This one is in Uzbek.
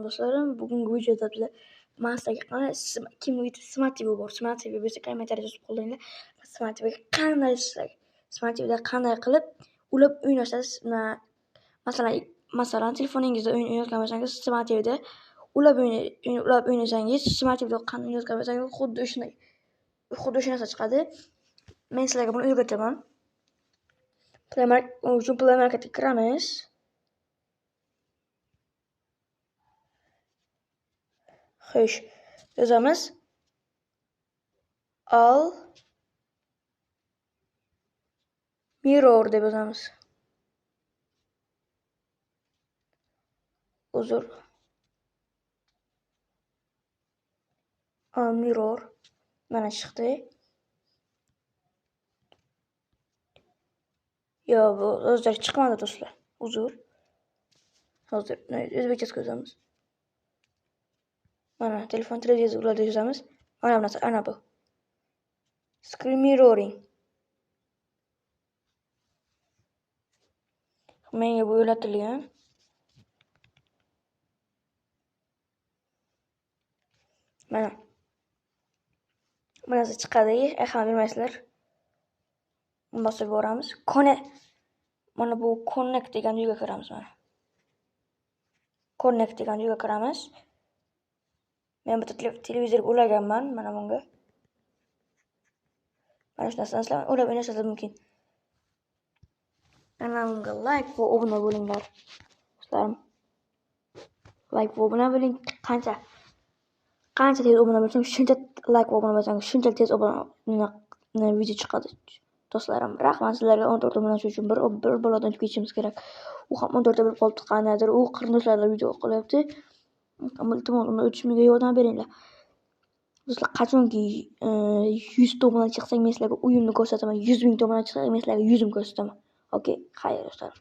Do'stlarim, bugungi videoda bizlar man sizlarga qanday kim Smart TV bor, Smart TV bo'lsa kommentariy yozib qoldiringlar. Smart TVga qanday Smart TVda qanday qilib ulab o'ynashasiz? Masalan, telefoningizda o'yin o'ynayotgan bo'lsangiz, Smart TVda ulab o'ynasangiz, Smart TVda qanday o'ynayotgan bo'lsangiz, xuddi o'sha narsa chiqadi. Men sizlarga buni o'rgataman. Play Market uchun Play Marketga kiramiz. Xo'sh, yozamiz. Al Mirror deb yozamiz. Uzr. Al Mirror mana chiqdi. Yo, bu o'zlar chiqmadi do'stlar. Uzr. Hozir o'zbekchasiga yozamiz. Mana telefon televizor ularda yozamiz. Mana bu narsa, ana bu. Screen mirroring. Menga bu ulantirilgan. Mana. Bu narsa chiqadi, hamma bilmaysizlar. Bosib boramiz. Mana bu connect degan joyga kiramiz mana. Connect degan joyga kiramiz. Men bitta televizorga ulaganman mana bunga. Mana shu narsani sizlar ulab o'ynashingiz mumkin. Kanalimga like va obuna bo'linglar. Do'stlarim, like va obuna bo'ling. Qancha tez obuna bo'lsangiz, shuncha like va obuna bo'lsangiz, shuncha tez obuna video chiqadi. Do'stlarim, rahmat sizlarga 14 obunachi uchun bir balodan o'tib ketishimiz kerak. U ham 14 ta bo'lib qolibdi, qandaydir u qarindoshlar video qilyapti. Iltimos, unda o'tishimga yordam beringlar. Do'stlar, qachonki 100 ta obuna chiqsak, men sizlarga uyimni ko'rsataman. 100 ming ta obuna chiqsak, men sizlarga yuzim ko'rsataman. Okey, xayr do'stlar.